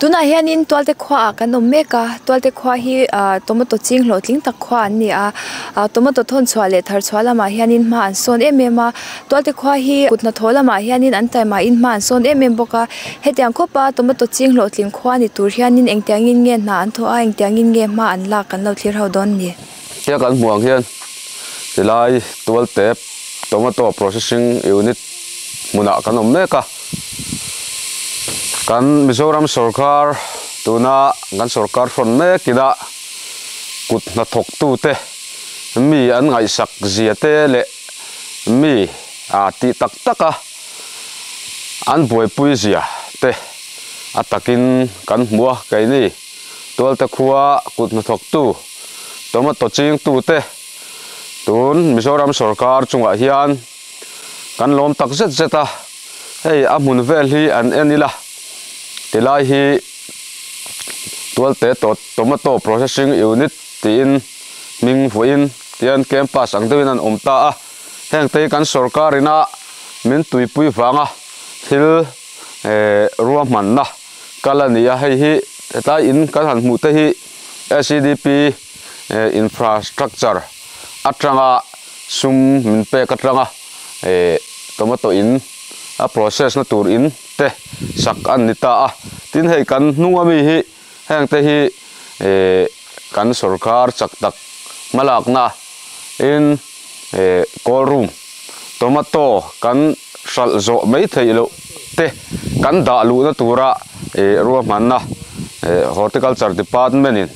Tunah hianin Tualte khuaah kan awm mek a, Tualte khua hi ah tomato ching hlawhtling tak khua an ni a, ah tomato thawn chhuah leh thar chhuah lamah hianin hma an sawn em em a, Tualte khua hi kut hnathawh lamah hianin an taimahin hma an sawn em em bawk a, hetiang khawpa tomato ching hlawhtling khua ni tur hianin engtiangin nge hna an thawh a, engtiangin nge hma an lak kan lo thlir ho dawn ni. Tia kan hmuh ang hian tilai Tualte tomato processing unit hmunah kan awm mek a, kan Mizoram sorkar tuna kan sorkar hrawn mek ina kut hnathawk tute mi an ngaihsak zia te leh mi a tih tak tak a an buaipui zia te a takin kan hmu a keini Tualte khua kut hnathawk tu tomato ching tute tun Mizoram sorkar chungah hian kan lawm tak zet zet a, hei a hmun vel hi an en ila tilai hi Tualte Tomato Processing Unit tiin hming vuahin tian campus ang deuhin an awm ta a, heng te hi kan sorkar ina min tuipui vanga thil eh ruahmanna kal a ni a, hei hi hetlai in kan han hmuh te hi SEDP infrastructure atanga sum min pek atanga eh tomato in a process na tur in te sak an ni ta a, tin hei kan hnung ami hi heng te hi eh kan sorkar chak tak hmalakna in eh call room tomato kan hralh zawh mai theih loh te kan dah luhna tura eh ruahmanna eh horticulture department in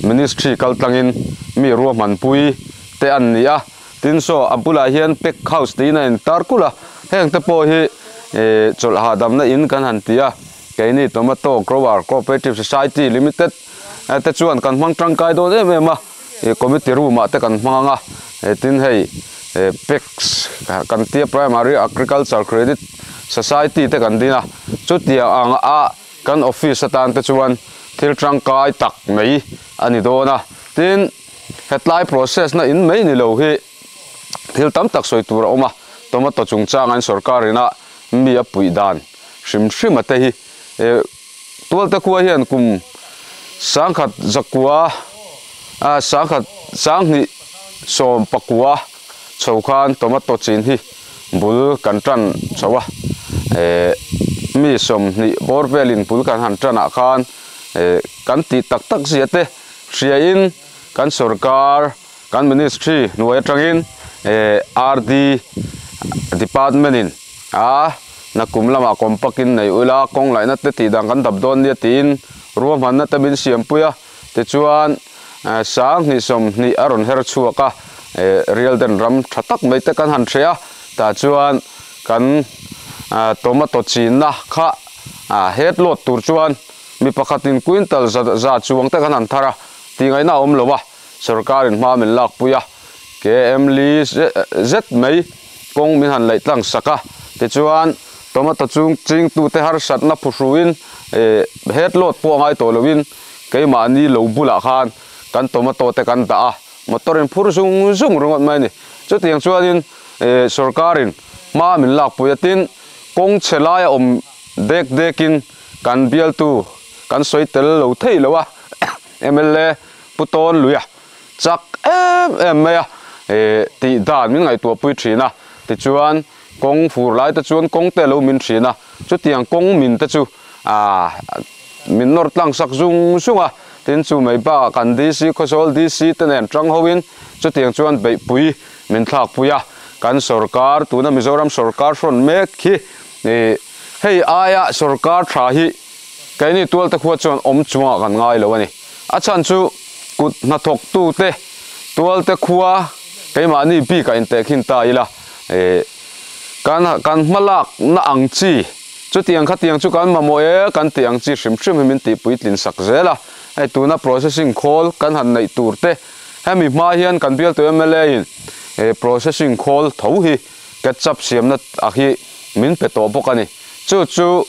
ministry kaltlangin mi ruahmanpui te an ni a, tin saw a bulah hian pack house tiin a intar kulh a, heng te pawh hi eh chawlh hahdamna in kan han ti a, keini Tomato Grower Cooperative Society Limited te chuan kan hmang tangkai dawn em em a, ih committee room ah te kan hmang ang a, tin hei eh packs kan tia Primary Agriculture Credit Society te kan din a, chutiang ang a kan office atan te chuan thil tangkai tak mai a ni dawn a, tin. Hetlai process na in mai ni lo hi thil tam tak sawi tur a awm a, tomato chungchang an sorkar ina mi a puih dan hrim hrim a te hi Tualte khua hian kum sangkhat zakua ah sangkhat sanghnih sawm pakua chho khan tomato chin hi bul kan tan chho a, mi 20 bawr velin bul kan han tan ah khan kan tih tak tak zia te Hriain kan sorkar, kan ministry hnuai atangin RD department in a nakum lamah compact in nei ula kawng laihna te tih dan kan dap dawn nia tiin ruahmanna te min siampui a, tichuan 20 20 a rawn her chhuak a, Rialden ram tha tak mai te kan han hre a, tah chuan kan tomato chinna kha head load tur chuan Mi pakhatin quintal za za chuang te khan an thar a, tih ngaihna a awm lo a, sorkarin hma min lakpui a, KM li zet mai kawng min han laih tlang sak a, tichuan tomato chung chingtute harsatna phuhruin head load pawh a ngai tawh loin keimahni lo bulah khan kan tomato te kan dah a, motor in phur zung zung ringawt mai a ni. Chutiang chuanin sorkarin hma min lakpui a, tin kawng chhe laia awm dek dekin Kan bialtu kan sawi tel lo thei lo a, mla Pu Tawn Luia chak em em mai a, tih dan min ngaihtuahpui thin a, tichuan kawng fur lai te chuan kawng te lo min thin a, chutiang kawng min te chu min nawr tlang sak zung zung a, tin chu mai bakah kan DC Khawzawl DC te nen tang hoin chutiang chuan beihpui min thlakpui a, kan sorkar tuna Mizoram sorkar hrawn mek hi Hei aia sorkar tha hi keini Tualte khua chuan awm chungah kan ngai lo a ni. A chhan chu kut hnathawktute Tualte khua keimahni bikah intehkhin ta ila kan kan hmalakna ang chi chutiang khatiang chu kan mamawh e kan tih ang chi hrim hrim hi min tihpuitlin sak zel a. Hei tuna processing khawl kan han neih tur te hemi hma hian kan bialtu mla in processing khawl tho hi ketchup siamna ah hi min pe tawh bawk a ni. Chu chu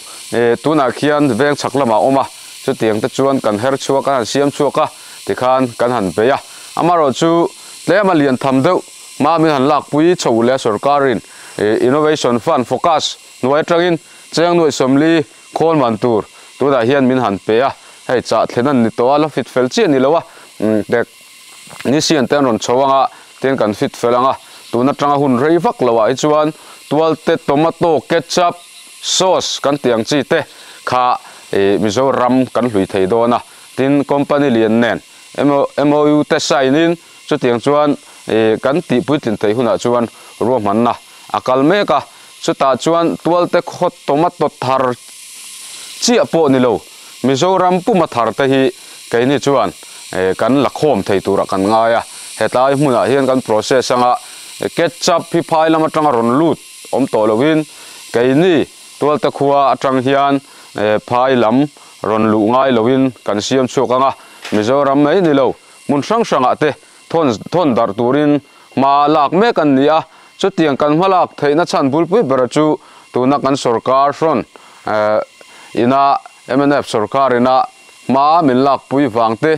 tunah khian veng chhak lamah a awm a, chutiang te chuan kan her chhuak a, han siam chhuak a, tikhan kan han bei a. Amaherawh chu tlem a lian tham deuh hma min han lakpui chho leh a sorkarin Innovation Fund focus hnuai atangin cheng nuaih 40 khawl man tur Tunah hian min han pe a, hei chah thlen an ni tawh a, la fit fel chiah ni lo a, technician te an rawn chho ang a, tin kan fit fel ang a, tun atanga hun rei vak lo ah hi chuan tualte tomato ketchup sauce kan tih ang chi te kha Mizoram kan hlui thei dawn a, tin company lian nen MOU te sign in chutiang chuan kan tih puitlin theih hunah chuan ruahmanna a kal mek a, chutah chuan tualte khaw tomato thar chiah pawh ni lo, Mizoram puma thar te hi keini chuan kan la khawm thei turah kan ngai a, hetlai hmunah hian kan process anga ketchup hi phai lam atanga rawn lut awm tawh lovin keini tualte khua atang hian phai lam rawn luh ngai lovin kan siam chhuak anga, Mizoram mai ni lo hmun hrang hrangah te thawn thawn darh turin hma lak mek an ni a, chutiang kan hma lak theihna chhan bulpui bera chu tuna kan sorkar hrawn ina mnf sorkar ina hma min lakpui vang te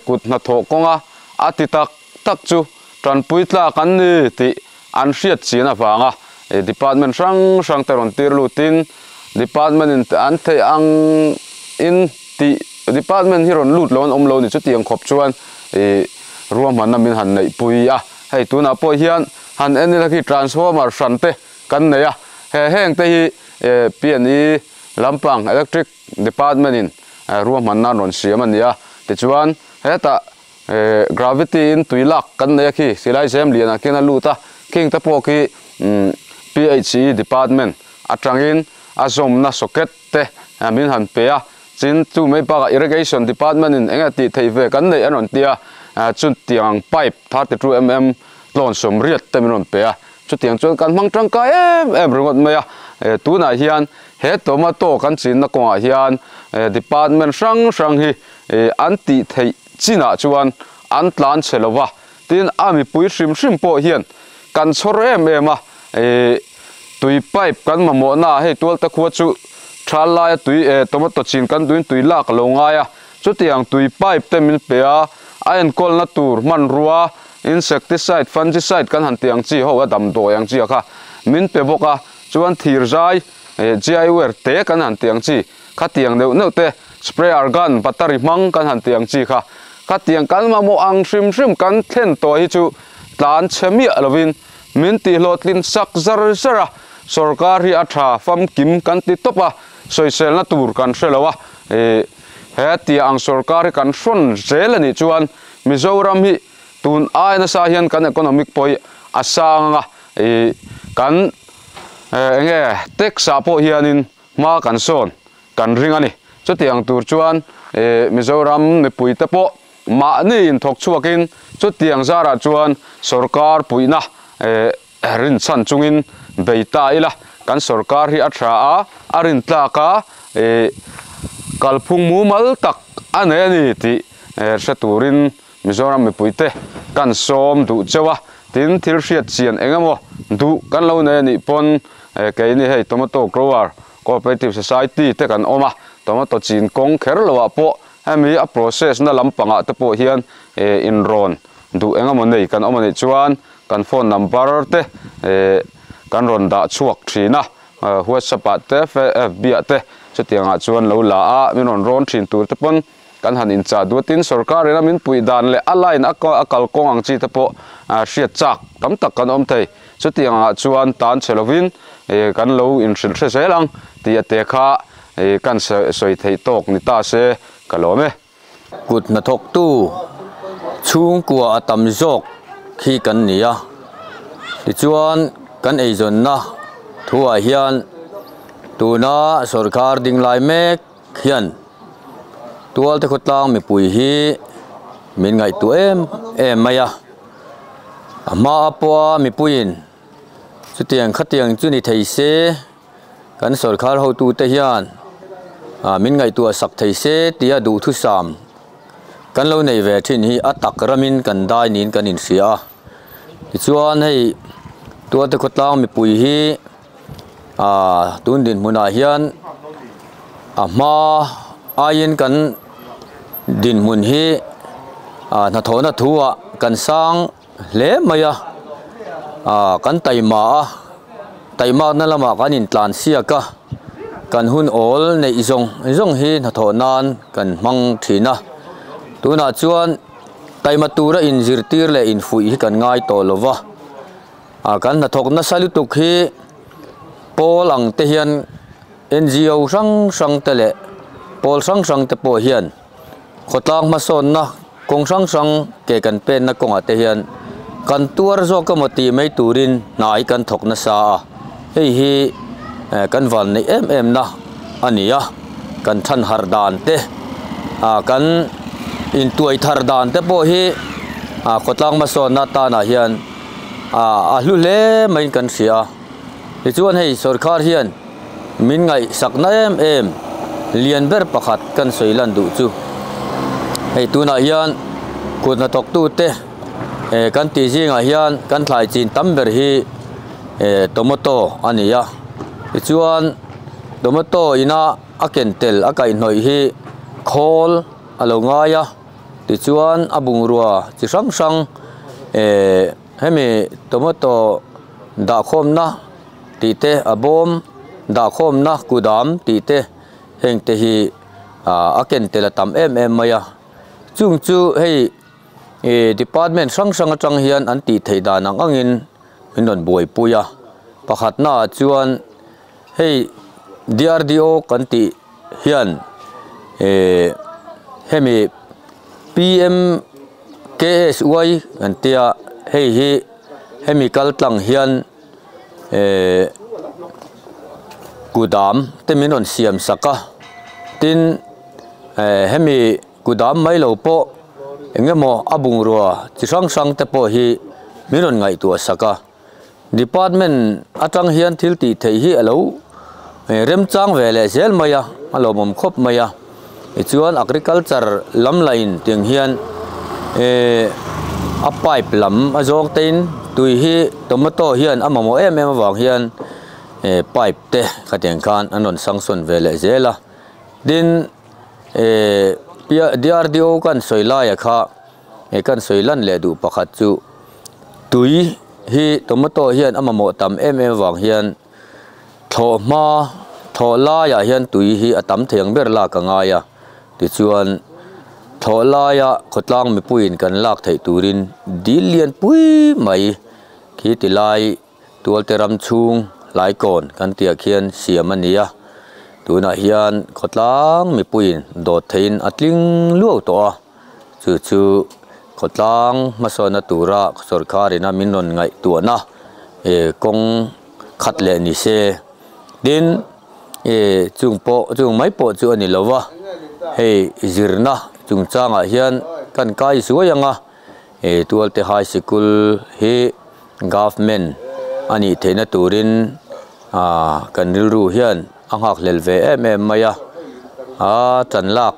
kut hnathawh kawnga a ti tak tak chu tanpui tlak an ni tih an hriat chian avanga department hrang hrang te rawn tir lutin department in an theih ang in tih department hi rawn lut lo an awm lo ni chutiang khawp chuan ih ruahmanna min han neih pui a, hei tunah pawh hian han en ila khi transformer hran te kan nei a, he heng te hi P&E lampang electric department in ruahmanna an rawn siam a ni a, tichuan hetah gravity in tui lak kan nei a khi silai zem lianah khian a lut a, khing te pawh khi PHE department atangin a zawmna socket te min han pe a, chin chu mai bakah irrigation department in eng nge tih theih ve kan neih an rawn ti a, chutiang pipe 32 mm tlawn sawmriat te min rawn pe a, chutiang chuan kan hmang tangkai em em ringawt mai a, tunah hian he tomato kan chinna kawngah hian department hrang hrang hi an tih theih chinah chuan an tlan chhe lo va, tin a mipui hrim hrim pawh hian kan chhawr em em a, Tui pipe kan mamawhna ah hei tualte khua chu thal laia tui eh tomato chin kan duhin tui lak a lo ngai a, chutiang tui pipe te min pe a, a enkawlna tur hmanrua insecticide, fungicide kan han tih ang chi ho a damdawi ang chi a kha min pe bawk a, chuan thir zai eh GI ware te kan han tih ang chi khatiang neuh neuh te sprayer gun battery hmang kan han tih ang chi kha khatiang kan mamawh ang hrim hrim kan thlen tawh hi chu tlan chhe miah lovin Min tihhlawhtlin sak zar zar a, sorkar hi a tha famkim kan ti tawp a, sawiselna tur kan hre lo a, ih he tia ang sorkar hi kan hrawn zel a nih chuan Mizoram hi tun ai nasa hian kan economic pawh hi a sang ang a, ih kan eng nge tax ah pawh hianin hma kan sawn kan ring a ni. Chutiang tur chuan ih Mizoram mipuite pawh Mahni inthawk chhuakin chutiang zarah chuan sorkar puihna rinchhan chungin bei ta ila, kan sorkar hi a tha a, a rintlak a, kalphung mumal tak a nei a ni tih hre turin Mizoram mipuite kan sawm duh cheu a, tin thil hriat chian eng emaw duh kan lo nei a nih pawn keini hei Tomato Grower Cooperative Society te kan awm a, tomato chin kawng kher loah pawh Hemi a process na lampangah te pawh hian inrawn duh eng emaw nei kan awm a nih chuan kan phone number te kan rawn dah chhuak thin a, whatsapp ah te fb ah te chutiangah chuan lo la a min rawn rawn thin tur te pawn kan han inchah duatin sorkar ina min puih dan leh a line a kal kawng ang chi te pawh hriat chak tam tak kan awm thei. Chutiangah chuan tan che lovin kan lo inhrilh hre zel ang tih a te kha Kan sawi theih tawk ni ta se ka lawm e. Kut hnathawktu chhungkua a tam zawk khi kan ni a, tichuan kan eizawnna thuah hian tuna sawrkar ding lai mek hian tualte khawtlang mipui hi min ngaihtuah em em mai a, a hma pawha mipuiin chutiang khatiang chu ni thei se. Kan sawrkhar hotute hian min ngaihtuah sak thei se tia duhthusam kan lo nei ve thin hi a tak ramin kan dai niin kan inhria a. Tichuan hei Tualte khawtlang mipui hi tun dinhmunah hian a hma aiin kan dinhmun hi hnathawhna thu-ah kan sang hle mai a, aah kan taima a, taimakna lamah kan intlan siak a, Kan hun awl neih zawng zawng hi hnathawh nan kan hmang thin a, tunah chuan taima tura inzirtir leh infuih hi kan ngai tawh lo va, ah kan hnathawk nasa lutuk hi pawl ang te hian NGO hrang hrang te leh pawl hrang hrang te pawh hian khawtlang hmasawnna kawng hrang hrang ke kan penna kawngah te hian kan tuar zawk emaw tih mai turin hna hi kan thawk nasa a, hei hi kan van neih em em na a ni a, kan than harh dan te ah kan intuai thar dan te pawh hi ah khawtlang hmasawnna tanah hian ah a hlu hle maiin kan hria a, tichuan hei sawrkhar hian. Min ngaihsakna em em lian ber pakhat kan sawi lan duh chu hei tunah hian kut hnathawktute eh kan tih zingah hian kan thlai chin tam ber hi eh tomato a ni a tichuan tomato ina a ken tel a kaihhnawih hi khawl a lo ngai a tichuan a bungrua chi hrang hrang eh hemi tomato dahkhawmna. Tih te a bawm dahkhawmna kudam tih te heng te hi ah a ken tel a tam em em mai a chung chu hei ih department hrang hrang atang hian an tih theih dan ang angin min rawn buaipui a pakhatna ah chuan hei D_R_D_O kan tih hian ih hemi P_M_K_S_Y kan tia hei hi hemi kal tlang hian. Ehh kudam te min rawn siam sak a tin ehh hemi kudam mai lo pawh eng emaw a bungrua chi hrang hrang te pawh hi min rawn ngaihtuah sak a department atang hian thil tih theih hi alo remchang ve leh zel mai a a lawmawm khawp mai a tichuan agriculture lam lah in tiang hian ehh a pipe lam a zawng te in tui hi tomato hian a mamawh em em avang hian ehh pipe te khatiang khan an rawn sanction ve leh zel a tin ehh D_R_D_O kan sawi lai ah kha he kan sawi lan leh duh pakhat chu tui hi tomato hian a mamawh tam em em avang hian. Thlawh hma thlawh laiah hian tui hi a tam thei ang ber lak a ngai a, tichuan thlawh laia khawtlang mipuiin kan lak theih turin dil lian pui mai khi ti lai tualte ram chhung hlaikawn kan tihah khian siam a ni a, tunah hian khawtlang mipuiin dawt theihin a tling luau tawh a, chu chu khawtlang hmasawnna tura sawrkharina min rawn ngaihtuahna kawng. Khat leh ni se. Tin, ih chung pawh chung mai pawh chu a ni lo va, hei zirna chungchangah hian kan kai zuai ang a, ih Tualte High Sikul hi Government a nih theihna turin ah kan rilru hian a nghakhlel ve em em mai a, a tan lak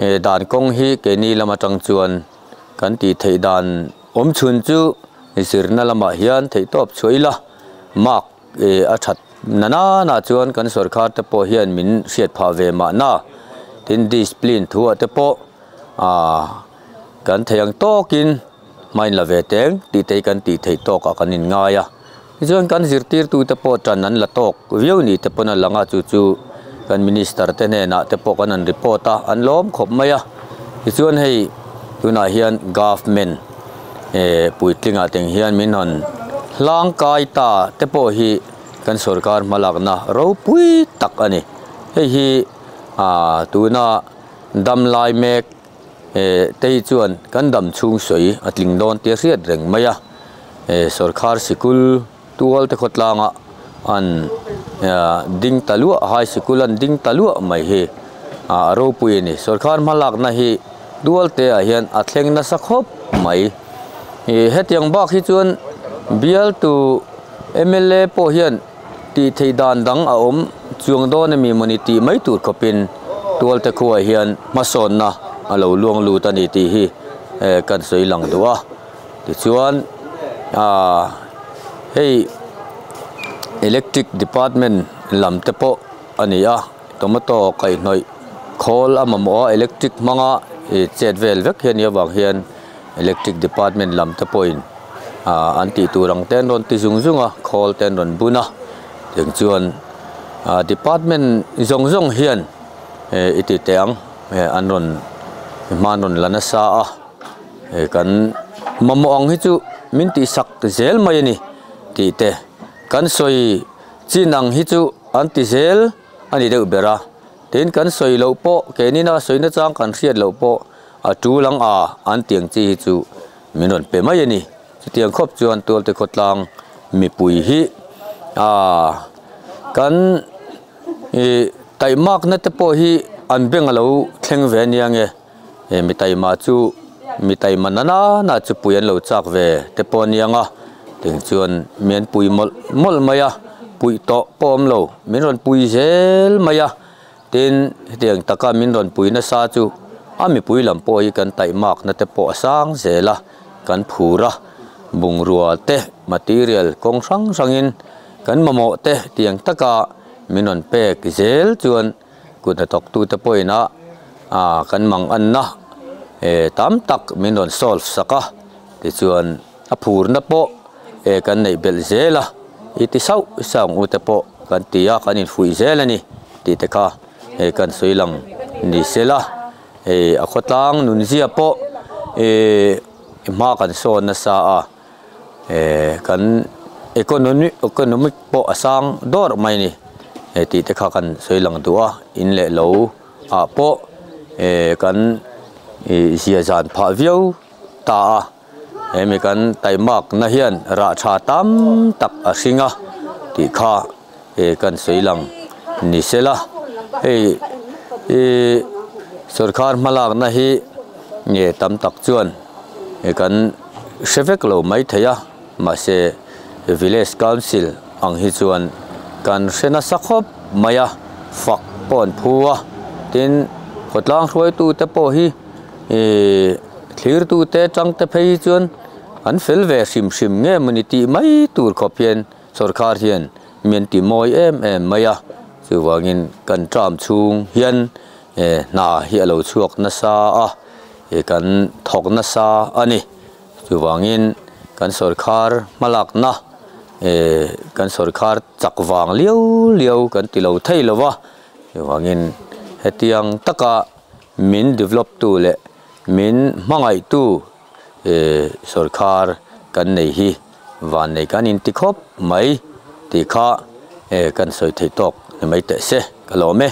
ih dan kawng hi keini lam atang chuan kan tih theih dan awm chhun chu zirna lamah hian theihtawp chhuah ila mark eh a that na nana chuan kan sawrkhar te pawh hian min hriat phah ve mahna tin discipline thuah te pawh ah kan thei ang tawkin hmain la ve teng tih te hi kan tih theih tawkah kan inngai a tichuan kan zirtirtu te pawh tan an la tawk viau ni te pawn a lang a chu chu kan minister te hnenah te pawh kan han report a an lawm khawp mai a tichuan hei tunah hian government. Eh puitlingah teng hian min rawn hlang kai ta te pawh hi kan sorkar hmalakna ropui tak a ni. Hei hi ah tuna dam lai mek eh te hi chuan kan dam chhung sawi a tling dawn tih a hriat reng mai a. Eh sorkar sikul tual te khawtlanga an ding ta luah high sikul an ding ta luah mai hi ah a ropui a ni. Sorkar hmalakna hi tual te ah hian a thleng nasa khawp mai. Ih hetiang bak hi chuan bialtu M_L_A pawh hian tih theih dan dang a awm chuang dawn a mi mawni tih mai tur khawpin tual te khuaah hian hmasawnna a lo luang lut a ni tih hi eh kan sawi lang duh a. Tichuan aaa hei electric department lam te pawh a ni a tomato kaihhnawih khawl a mamawh a electric hmanga ih chet vel vek hi a nih avang hian electric department lam te pawhin aaa an tih tur ang te an rawn ti zung zung a khawl te an rawn bun a tiang chuan. Department zawng zawng hian i ti teh ang an rawn hma an rawn la nasa a kan mamawh ang hi chu min tihsak zel mai a ni tih te kan sawi chin ang hi chu an ti zel a ni deuh ber a tin kan sawi loh pawh keini na sawi na chang kan hriat loh pawh a tul ang a an tiang chi hi chu min rawn pe mai a ni chutiang khawp chuan tualte khawtlang mipui hi aaa kan ih taihmakna te pawh hi an beng a lo thleng ve ania nge mi taima chu mi taima na nana chu pui an lo chak ve te pawh ania nga tiang chuan mi an pui mawlh mawlh mai a puih tawh pawh awm lo min rawn pui zel mai a tin hetiang taka min rawn pui nasa chu a mipui lam pawh hi kan taihmakna te pawh a sang zel a kan phur a bungrua te material kawng hrang hrangin kan mamawh te tiang taka min rawn pek zel chuan kut hnathawk tute pawhin a ah kan mang anna eh tam tak min rawn solve sak a tichuan a phurna pawh eh kan neih belh zel a i ti sauh sauh ang u te pawh kan ti a kan infuih zel a ni tih te kha hei kan sawi lang ni sela hei a khawtlang nunzia pawh eh hma kan sawn nasa a eh kan economy economic pawh a sang dawr mai a ni hei tih te kha kan sawi lang duh a in leh lo ah pawh eh kan ih zia zan phah viau ta a hemi kan taimak na hian rah tha tam tak a hring a tih kha eh kan sawi lang ni sela hei ih sawrkar hmalakna hi nge tam tak chuan eh kan hre vek lo mai thei a mahse village council ang hi chuan kan hre nasa khawp mai a fak pawh an phu a tin khawtlang hruaitu te pawh hi ih thlir tute tang te phei hi chuan an fel ve hrim hrim nge mawni tih mai tur khawp hian sawrkar hian mi an ti mawi em em mai a chuvangin kan term chhung hian eh hna hi a lo chhuak nasa a ih kan thawk nasa a ni chuvangin kan sawrkar hmalakna eh kan sawrkar chak vang liau liau kan ti lo thei lo va chuvangin hetiang taka min develop tu leh min hmangaih tu eh sawrkar kan nei hi van nei kan inti khawp mai tih kha eh kan sawi theih tawk ni mai teh se ka lawm e.